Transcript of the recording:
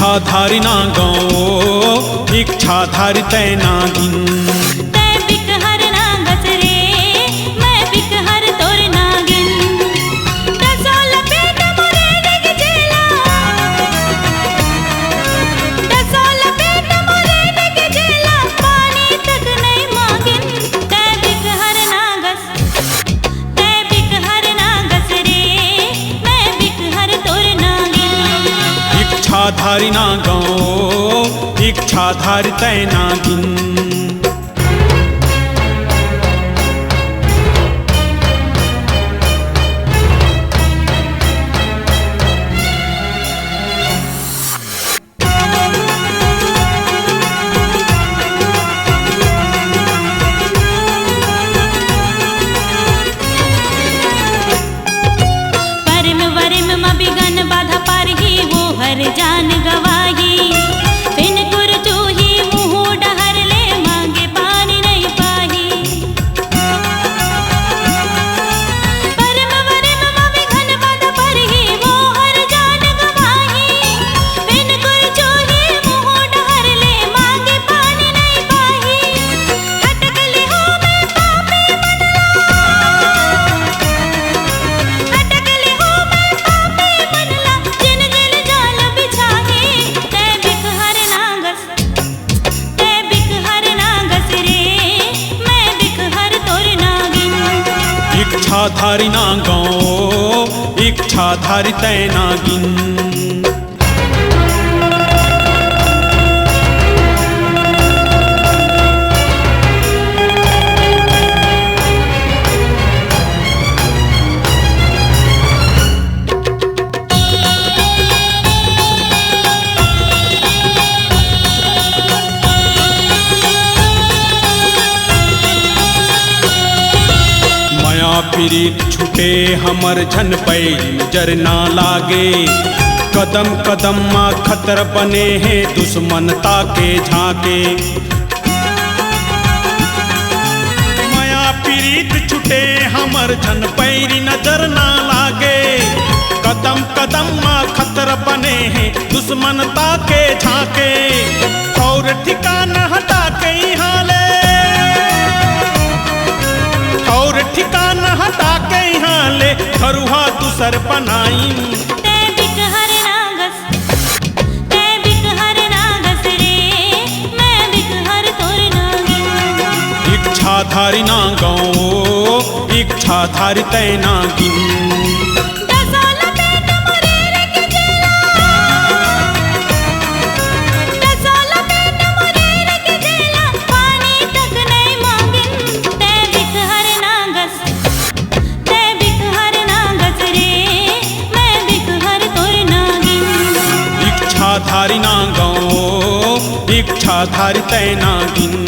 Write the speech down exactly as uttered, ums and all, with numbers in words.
इच्छाधारी नांगो, इच्छाधारी तैं नागिन। तैं बिकहर नांगस रे, मैं बिकहर तोर नागिन। डसो लपेट मोरे डेग जेला, डसो लपेट मोरे डेग जेला, पानी तक नइ मांगिन। तैं बिकहर नांगस, तैं बिकहर नांगस रे, मैं बिकहर तोर नागिन। इच्छाधारी नांगो, इच्छाधारी तैं नागिन। परम वरम म बिघन बाधा परही, वो हर जान गवाही। फिन कुरचूही मुहूं डहर ले, मांगे पानी नइ पाही। परम वरम म बिघन बाधा परही, वो हर जान गवाही। फिन कुरचूही मुहूं डहर ले, मांगे पानी नइ पाही। हटक ले हो मैं पापी मन ला, हटक ले हो मैं पापी मन ला, जिन जिन जाल बिछाही। तैं बिकहर नांगस, तैं बिकहर नांगस रे, मैं बिकहर तोर नागिन। इच्छाधारी नांगो, इच्छाधारी तैं नागिन। मया पीरित छूटे हमर झन पैरी नजर ना लागे। कदम कदम मा खतर बने हे दुश्मन ताके झांके। मया पीरित छूटे हमर झन पैरी नजर ना लागे। कदम कदम मा खतर बने हे दुश्मन ताके झांके। ठौर ठिकाना हटा के इहाँ ले, ठौर ठिकाना हटा के इहाँ ले, घरुहा दूसर बनाई। तैं बिकहर नांगस, तैं बिकहर नांगस रे, मैं बिकहर तोर नागिन। इच्छाधारी नांगो, इच्छाधारी तैं नागिन। डसो लपेट मोरे डेग जेला, डसो लपेट मोरे डेग जेला, पानी तक नइ मांगिन। तैं बिकहर नांगस, तैं बिकहर नांगस रे, मैं बिकहर तोर नागिन। इच्छाधारी नांगो, इच्छाधारी तैं नागिन।